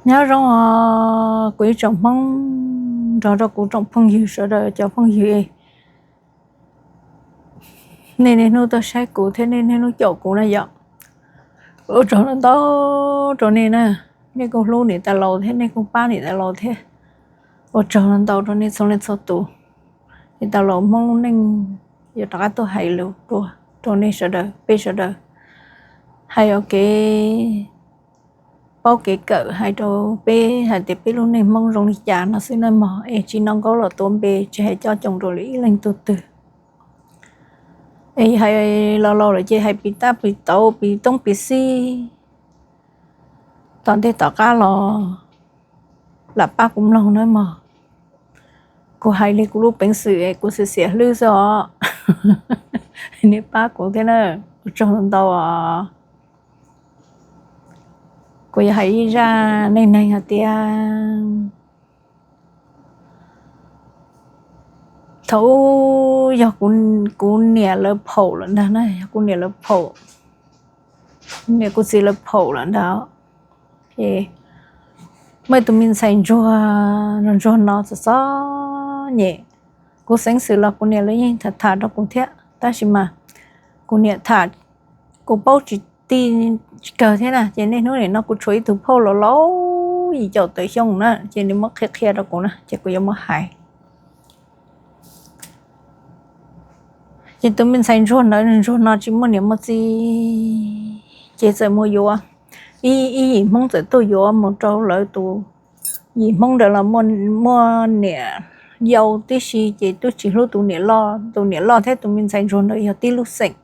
Nyob zoo os kuv ib tsoom Hmoob nrog rau kuv tsoom phooj ywg sawv daws, cov phooj ywg nej niaj hnub tuaj saib kuv thiab nej niaj hnub caum kuv na yom. Ua tsaug ntau rau nej na, nej kuj hlub niam tais laus thiab nej kuj pab niam tais laus thiab. Ua tsaug ntau rau nej txhua leej txhua tus. Niam tais laus Hmoob lub neej yuav rov qab tuaj hais lus dua rau nej sawv daws, peb sawv daws hais ua kev paub kev kawm, hais rau peb hais tias peb lub neej Hmoob zoo li cas no xwb na mog. Es tsis noj nkaub los tuav npe, tsis hais cob coos rau lwm ib leej tug twg. Es hais los laus lawm ces hais piv tab piv tauv piv toob piv xib tom ntej tom qab los lam pab kuv mloog nawb mog. Kuv hais li kuv lub peev xwm es kuv xiam xiam hlwb xwb os. Nej pab kuv thiab na, ua tsaug ntau os. Kuv yuav hais ib zaj neej neeg hais tias thaum ub yog kuv niam lawv phaum lawm ntag na, yog kuv niam lawv phaum, niam kuv txiv lawv phaum lawm ntag. Es muaj tus me ntxhais ntsuag, ntsuag no txom txom nyem. Kuv xeev xwm los kuv niam lawv yeej tham tham rau kuv thiab, tab sis mas kuv niam tham kuv paub tsis ti tsis kawg thiab na. Ces niaj hnub nim no kuv tshuav ib tug phauj laus laus yim caum tawm xyoo na, ces nws muab qhia qhia rau kuv na, ces kuv yuav muab hais. Ces tus me ntxhais ntsuag ntawd, ntsuag no tsis muaj niam muaj txiv, ces txawm mus yuav, ib yim Hmoob txawm tuaj yuav mus rau lawv tus, yim Hmoob ntawd los muaj niam yau tib si, ces twb tsis hlub tus niam loj. Tus niam loj thiab tus me ntxhais ntsuag ntawd yog tib lub xeem.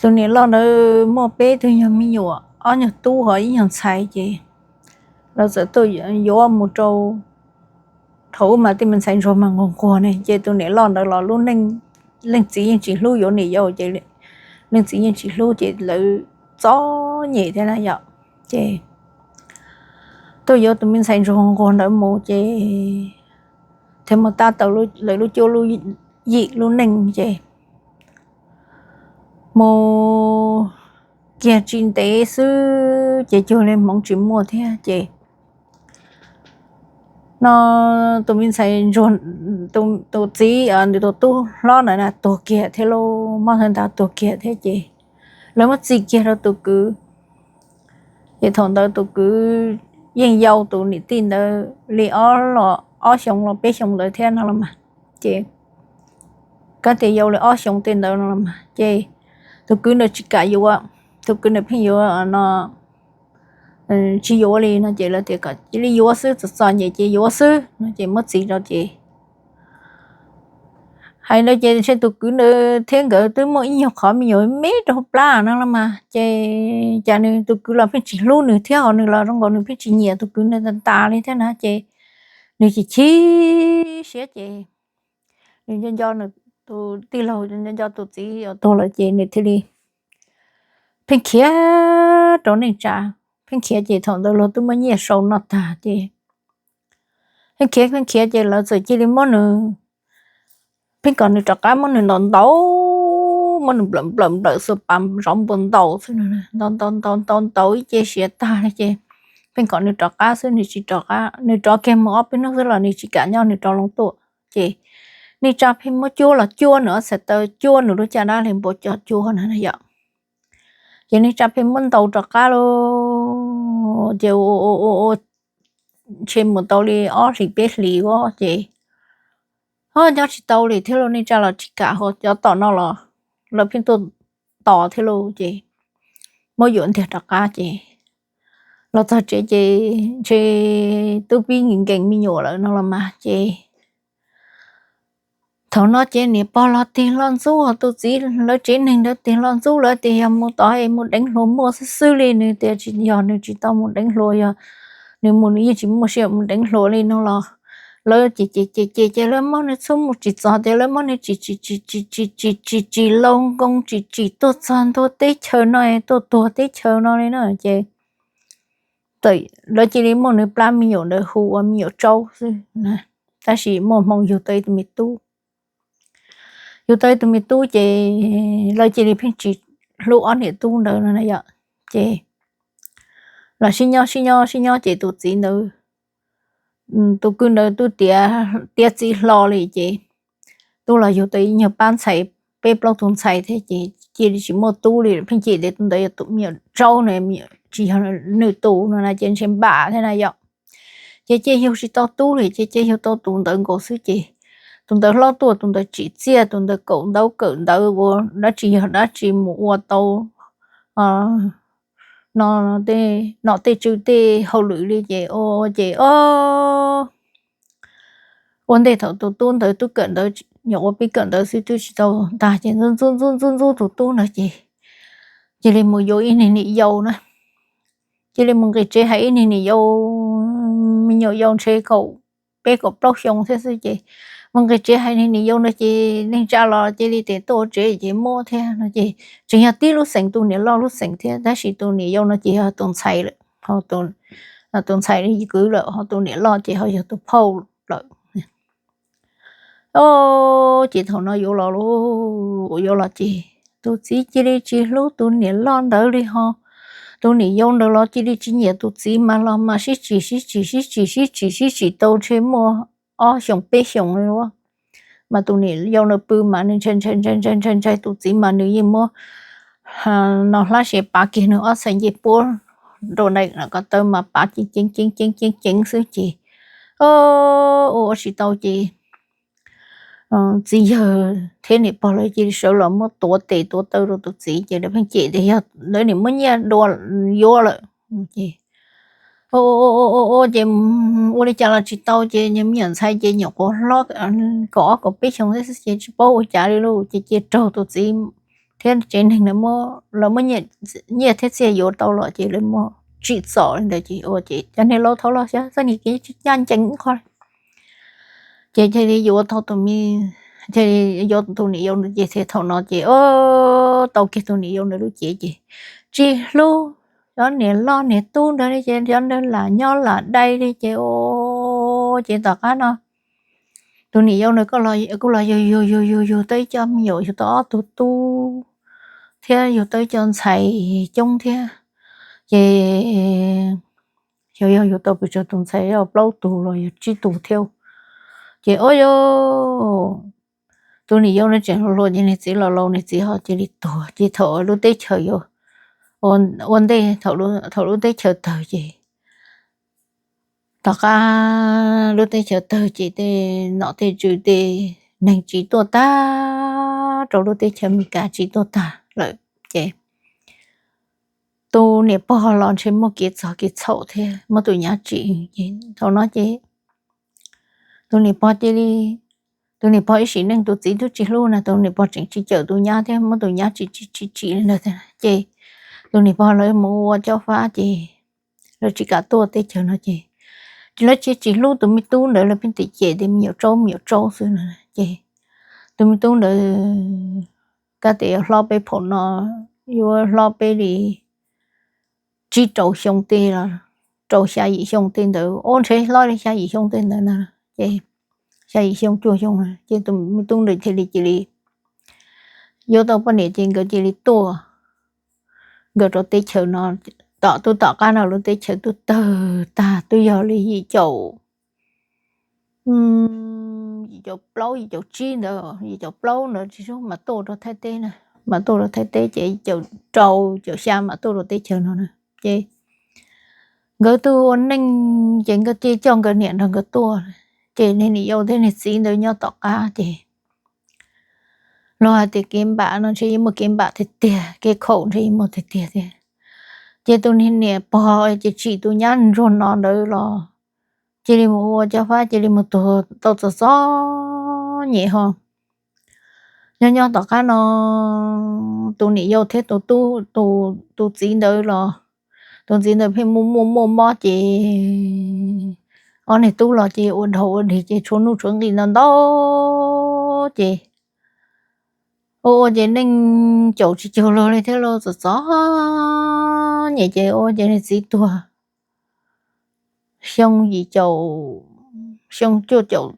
Tus niam loj ntawd muaj peb tug nyuag me nyuam, ob nyuag tub ho ib nyuag ntxhais, ces lawv txawm tuaj yuav mus rau, thaum ub mas tej me ntxhais ntsuag mas nquag nquag ne, ces tus niam loj ntawd los lub neej, leej txiv yeej tsis hlub yuav niam yau, ces leej txiv yeej tsis hlub ces lawv txom nyem thiab na yom. Ces tuaj yuav tus me ntxhais ntsuag nquag ntawd mus ces thiaj mus tab tau lawv lub cuab lub yig lub neej ces mus kiag tsis ntev xwb ces cuag li hmoov tsis muaj thiab ces no tus me ntxhais ntsuag, tus txiv, nws tus tub hlob ntawd na tuag kiag thiab lauj, mob thawj ntawd tuag kiag thiab ces lawv muab txi kiag rau tus kwv. Ces thaum ntawd tus kwv yeej yau tus niam tij ntawd li ob los ob xyoo los peb xyoo ntawd thiab no los mas, ces kab tias yau li ob xyoo tej ntawd no los mas ces tus kwv ntawd tsis kam yuav, tus kwv ntawd pheej yuav no tsis yuav li no ces lawv tias kom cia li yuav xwb, txom txom nyem ces yuav xwb no ces muab txi rau ces hais ntawd ces ntshe tus kwv ntawd thiab nkawd twb muaj ib nyuag qhov me nyuam me rau plab no los mas ces cas nws tus kwv los pheej tsis hlub nws thiab, ho nws los zoo nkaus nws pheej tsis nyiam tus kwv ntawd tas tas li thiab na ces nws chim chim siab ces nws nco nco nws tus tij laug, nco nco tus txiv uas tuag lawm ces nws thiaj li pheej khiav rau neej tsa, pheej khiav ces thaum ntawd luag twb muaj nyiaj sau noj tag ces pheej khiav pheej khiav ces lawv txawm cia li muab nws, pheej kom nws rov qab muab nws ntaus ntaus, muab nws nplawm nplawm nplawm xuas pas zov npua ntaus xwb, ntaus ntaus ntaus ntaus ntaus ib ce siav tag li ces pheej kom nws rov qab xwb, nws tsis rov qab, nws rov kiag mus ob peb hnub xwb los nws tsis kam nyob, nws rov loo tuaj ces neej tsa pheej muab cuab los cuab nws ob txhais taw, cuab nws lub caj dab li npua coj cuab na yom. Ces neej tsa pheej muab ntaus rov qab lauj, ces ua ua ua ua ntshe mus tau li ob hlis peb hlis ua ces ho nyob tsis tau li thiab lauj, neej tsa los tsis kam, ho cov tom no los lawv pheej tuaj tos thiab lauj ces muab yuav ntiag rov qab ces los txog tsev ces ntshe twb pib nkees me nyuam lawm no los mas ces thaum no ces niam pog los tig hlo ntxub, tus txiv lawv tsev neeg ntawd tig hlo ntxub, lawv tias yog mus tod es mus deev hluas muaj xwb xwb li, nws tias tsis yog, nws tsis tau mus deev hluas, yog nws mus nws yeej tsis muaj sij hawm mus deev hluas li no los lawv ces ces ces ces ces lawv muab nws txhub mus tsis txog tias lawv muab nws tsim tsim tsim tsim tsim tsim tsim laus nkoos tsim tsim tuaj txog ntua teb chaws no, tuaj tuag teb chaws no li na ces lawv cia li muab nws plab me nyuam ntawd hu ua me nyuam tsaub xwb, tab sis muaj hmoo yug tau ib tug me tub. Yug tau ib tug me tub ces lawv cia li pheej tsis hlub ob niam tub ntawd no na yom. Ces los sib nyob sib nyob sib nyob ces tus txiv ntawd, tus kwv ntawd twb tiav txiv hlo li ces twb los yug tau ib nyuag pab ntxhais, peb plaub tus ntxhais thiab ces cia li tsis muaj tub li, pheej cem tias tus ntawd yog tus me nyuam tsaub na, tsis yog nws tus no na ces ntshe npam thiab na yom. Ces cia yug tsis tau tub li ces cia yug tau tus ntawd nkaus xwb ces tus ntawd hlob tuaj, tus ntawd tsim txiaj, tus ntawd kawm ntaub kawm ntawv ua dab tsi yog dab tsi mus ua tau no, tej nom tej tswv tej hauj lwm li ces ua ces o ua ntej thaum tus tub ntawd twb kawm ntawv, nyuam qhuav pib kawm ntawv xwb twb tsis tau ntag ces ntxub ntxub ntxub ntxub tus tub ntawd ces cia li mus yuav ib niag niam yau na. Cia li mus nqis tsev hais ib niag niam yau, me nyuam yau ntshe kaum peb kaum plaub xyoo thiab xwb ces mus nqis tsev hais niag niam yau no ces neeg tsa los cia li tias tuaj ua tsev ces muab thiab no ces tseem yog tib lub xeem, tus niam loj lub xeem thiab tab sis tus niam yau no ces yog tus ntxhais lawm, tus ntxhais kwv lawm ho tus niam loj ces ho yog tus phauj lawm. O, ces thaum no yuav los lauj, yuav los ces tus txiv cia li tsis hlub tus niam loj ntawd li ho tus niam yau ntawd los cia li tsis nyiam tus txiv mas los mas sib tsim sib tsim sib tsim sib tsim sib tsim tau ntshe muaj ob xyoos peb xyoos li ua mas tus niam yau ntawd pw mas nws ntshai ntshai ntshai ntshai ntshai tus txiv mas nws yeej muab no hlab siav pav kiag nws ob txhais ncej puab rau nraim ko taw mas pav ceev ceev ceev ceev ceev ceev xwb ces ua ua tsis tau ces txiv yawg thiab niam pog lawv cia li sawv los muab tuav tes tuav taw rau tus txiv ces lawv pheej cem tias yog lawv niam muab nyiaj dua yuav lawm ces ua ces ua li cas los tsis tau ces me nyuam ntxhais ces nyuam qhuav hlob kaum ob kaum peb xyoos thiab xwb ces tsis paub ua cas li lauj ces cia raug tus txiv thiab tsev neeg lawv muab nyiaj thiab txiaj yuav tau los ces lawv muab tsim txom li ntawd ces ua ces cov niag laus thaum los xyov txoj niag kev ncaj ncees ib qho ces cia li yuav tau tus me, cia li yuav tus niam yau ntawd ces thiaj thaum no ces tau kiag tus niam yau ntawd lub cev ces tsis hlub cov niam loj niam tub ntawd li ces cov ntawd lam nyob lam dai li ces ua ces tom qab no tus niam yau ntawd kuj los yug yug yug yug tau ib co me nyuam, yug tau ob tug tub thiab yug tau ib co ntxhais coob thiab ces xyov yog yug tau pes tsawg tus ntxhais, yog plaub tug los yog tsib tug thiab ces ua tus niam yau ntawd tseem hluas hluas ces niag txiv los laus niag txiv ho cia li tuag ces thaum lub teb chaws yuav ua ntej thaum lub teb chaws tawg ces tom qab lub teb chaws tawg ces tej nom tej tswv tej neeg tsiv tuaj tag rau lub teb chaws Amelikas tsiv tuaj tag lawm ces tus niam pog los ntshe muaj kev txog kev txhaum thiab muab tus nyab tsim ces thaum no ces tus niam pog cia li, tus niam pog ib sim neej tus txiv twb tsis hlub na, tus niam pog tseem tsis cawm tus nyab thiab muab tus nyab tsim tsim tsim tsim li ntawd ces tus niam pog lawv mus ua cob fab ces lawv tsis kam tuaj teb chaws no ces lawv tsis tsis hlub tus me tub ntawd, lawv pheej tias cem tias me nyuam tsaub me nyuam tsaub xwb no ces tus me tub ntawd kab tias yuav hlob peb phaum no, yuav hlob peb li tsib rau xyoo tej los rau xya yim xyoo tej ntawd, ua ntshe hlob li xya yim xyoo tej ntawd na ces xya yim xyoo cuaj xyoo ces tus me tub ntawd thiaj li cia li yuav tau poj niam ces nkawd cia li tuaj nkawd rau teb chaws no. Tom twb tom qab no lub teb chaws twb tawg tag twb yog li yim caum yim caum plaub yim caum tsib ntawd, yim caum plaub ntawd tsis sub mas tuaj rau Thaib teb na, mas tuaj rau Thaib teb ces yim caum rau yim caum xya mas tuaj rau teb chaws no na ces nkawd twb ua neej ces nkawd thiaj coj nkawd niam nrog nkawd tuaj ces niag niam yau thiab niag txiv ntawd nyob tom qab ces luag hais tias kev npam no ntshe yeej muaj kev npam tiag tiag, kev khaum ntshe yeej muaj tiag tiag tiag. Ces tus niag niam pog ces tsim tus nyab ntsuag no ntawd los cia li mus ua cob fab cia li mus tuag tau txom txom nyem ho. Nyob nyob tom qab no tus niam yau thiab tus tub, tus txiv ntawd los, tus txiv ntawd pheej muaj muaj muaj mob ces ob niag tub los ces ua dog ua dig ces tshuav nuj tshuav nqi ntau ntau ces ua ua ces neej caum tsis cuag luag li thiab los txom txom nyem ces ua ces niag txiv tuag xyoo yim caum, xyoo cuaj caum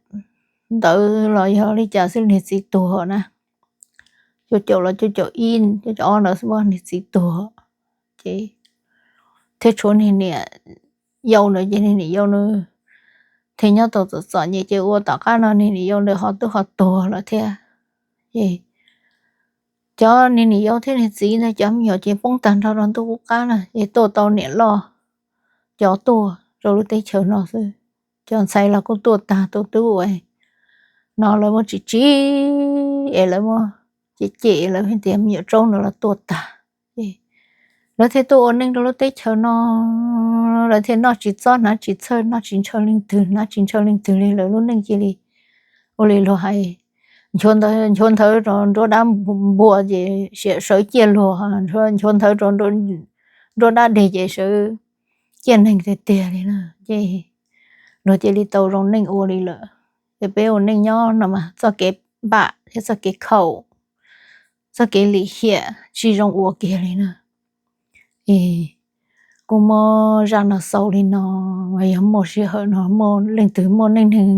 ntawd los yog li cas xwb niag txiv tuag na. Cuaj caum los cuaj caum ib cuaj caum ob ntawd xwb niag txiv tuag ces thiab tshuav niag niam yau ntawd ces niag niam yau ntawd thiaj nyob tau txom txom nyem ces ua tom qab no niag niam yau ntawd ho twb ho tuag lawm thiab. Ces cov niag niam yau thiab niag txiv ntawd cov me nyuam ces poob tag nrho rau ntuj qub qab na, ces tuaj tau niam loj cov tuaj rau lub teb chaws no xwb. Cov ntxhais los kuj tuaj tag, tus tub uas no lawv muab tsis tsis es lawv muab cem cem lawv hais tias me nyuam tsaub no los tuaj tag. Ces lawv thiaj tuaj ua neej rau lub teb chaws no, lawv thiaj noj tsis txob hnav tsis txhawj, noj tsis ntshaw leej twg hnav tsis ntshaw leej twg li, lawv lub neej cia li ua li luag hais, nchuav nthawv rau nruab dab npua ces sawv ciaj luag, nchuav nthawv rau nruab dab deg ces sawv ciaj neeg tiag tiag li na. Ces luag cia li tau zoo neej ua li lawm. Ces peb ua neej nyob no mas txoj kev npam thiab txoj kev khaum, txoj kev lim hiam tsis zoo ua kiag li na. Es kuv muab zaj no xaus li no, yog muaj sij hawm no muaj leej twg muaj neej neeg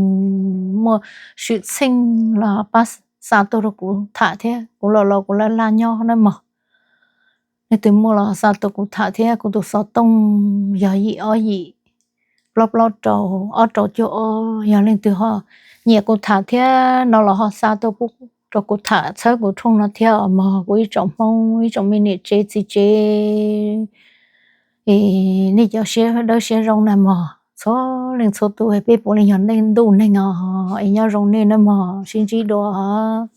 muaj xwm txheej los pab xa tuaj rau kuv tham thiab. Kuv los los kuv laj laj nyob nawb mog. Leej twg muaj los xa tuaj kuv tham thiab. Kuv tus xov tooj yog yim ob yim plaub plaub rau ob rau cuaj ob. Yog leej twg ho nyiam kuv tham thiab no los ho xa tuaj pub rau kuv tham txhawb kuv tshooj no thiab os mog kuv ib tsoom Hmoob, ib tsoom me niam tsev txiv tsev, es nej cov siab dawb siab zoo na mog. Txhua leej txhua tus, peb puav leej yog neeg ntuj neeg os, es nyob zoo nej nawb mog, sib ntsib dua os.